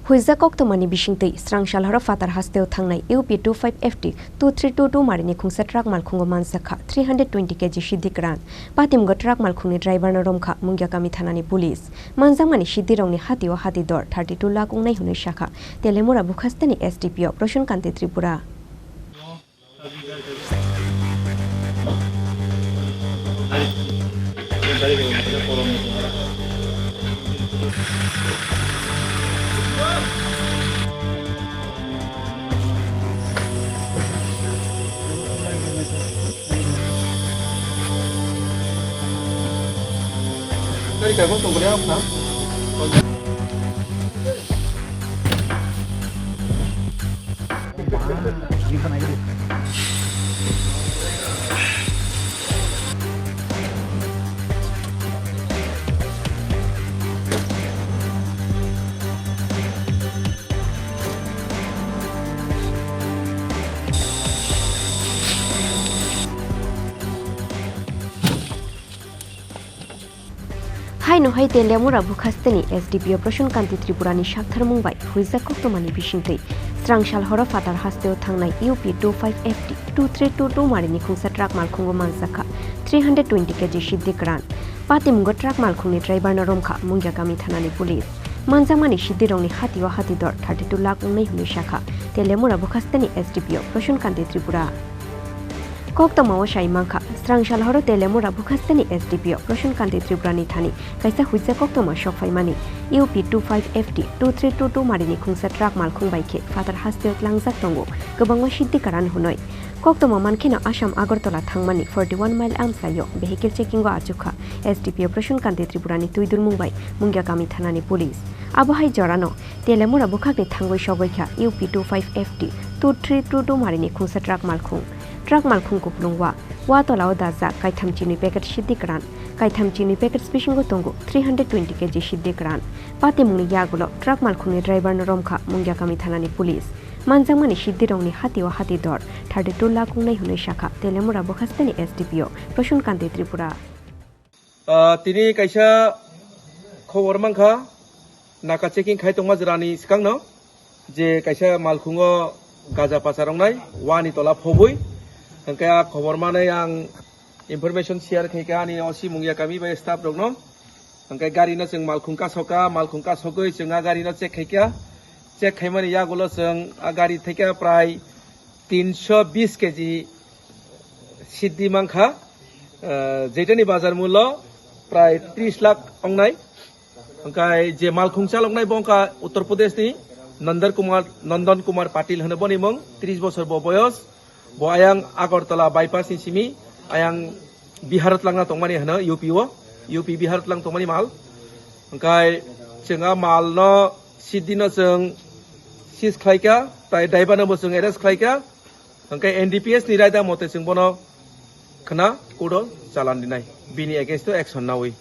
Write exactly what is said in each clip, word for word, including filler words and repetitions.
Huijak koktwmani bisingtwi, Srangsalhoro Phatar hasteo thangnai U P two five F T two three two two marini khungsa truck malkhungo manjakha three hundred twenty K G siddi kwran. Patimgo truck malkhungni driverno romkha Mungiakami thanani police. Manjakmani siddirokni hatio hati dor thirty two lakh wngnai hwnwi sakha Telemura Bukhasteni S D P O Prosun Kanti Tripura. Haino hai Telemura Bukhasteni S D P O Prosun Kanti Tripurani saktharmung bai huijak koktwmani bisingtwi, Srangsalhoro Phatar hasteo thangnai U P two five F T two three two two marini khungsa truck malkhungo manjakha three hundred twenty K G siddi kwran. Patimungo truck malkhungni driverno romkha Mungiakami thanani police. Manjakmani siddirokni hatio hati dor thirty two lakh wngnai hwnwi sakha Telemura Bukhasteni S D P O Prosun Kanti Tripura. Koktwmao sai mankha, Srangsalhoro Telemura Bukhasteni S D P O Prosun Kanti Tripurani thani kaisa huijak koktwma sokphaimani, U P two five F T two three two two marini khungsa truck malkhung bai khe Phatar hasteo tlangjak tongo kwbangma siddi kwran hwnwi. Koktwma mankheno Assam Agartala thangmani forty one mile amchaio vehicle checkingo achukha S D P O Prosun Kanti Tripurani twidulmung bai Mungiakami thanani police. Abo hai jorano Telemura bukhakni thangwi sogwi kha U P two five F T two three two two marini khungsa truck malkhung. Truck malkhung kupulung wa, wa tolao dajak kaitham chinwi packet siddi kwran, kaitham chinwi packet bisingo tongo three hundred twenty K G siddi kwran. Patimungni yagulo truck malkhungni driverno romkha Mungiakami thanani police. Manjakmani siddirokni hatio hati dor thirty two lakh wngnai hwnwi sakha Telemura Bukhasteni S D P O Prosun Kanti Tripura. Ah, tini kaisa khobor mankha, naka checking khai tongma jwrani swkangno je kaisa malkhungo gaja pacha rongnai wani tola phobwi. Hwnkhe a khobor manwi ang information share khaikha ani O C Mungiakami bai staff rokno. Hwnkhe gari no chwng malkhung kasokha, malkhung kasogwi chwng a gari no check khaikha. Check khaimani yagulo chwng a gari thaikha prai tinsho bis K G siddi mankha, ah, jeitani bazar mullo prai tris lakh ongnai. Hwnkhe je malkhung chaloknai bo wngkha Uttar Pradesh ni Nandan Kumar, Nandan Kumar Patil hwno boni mung, tris bosor bo boyos. Bo ayang Agartala bypass ni simi ayang Bihar o tlangna tongmani hwno U P o, U P Bihar o tlang tongmani mal. Hwnkhe chwng a mal no siddi no chwng seize khlaikha, tai driver no bo chwng arrest khlaikha. Hwnkhe N D P S ni raida mote chwng bono khna court o chalan rinai, bini against o action naui.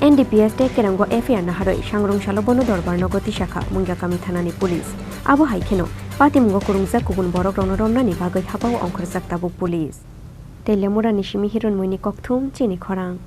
N D P S tei Kerango F I R naharwi sangrong salo bono dorbar nogo tisakha Mungiakami thanani police. Abo hai kheno patimungo kwrwngjak kubun borok rokno romnani bagwi hapao ongkhorjak tabuk police. Telemurani simi Hironmoini kokthum chini khorang.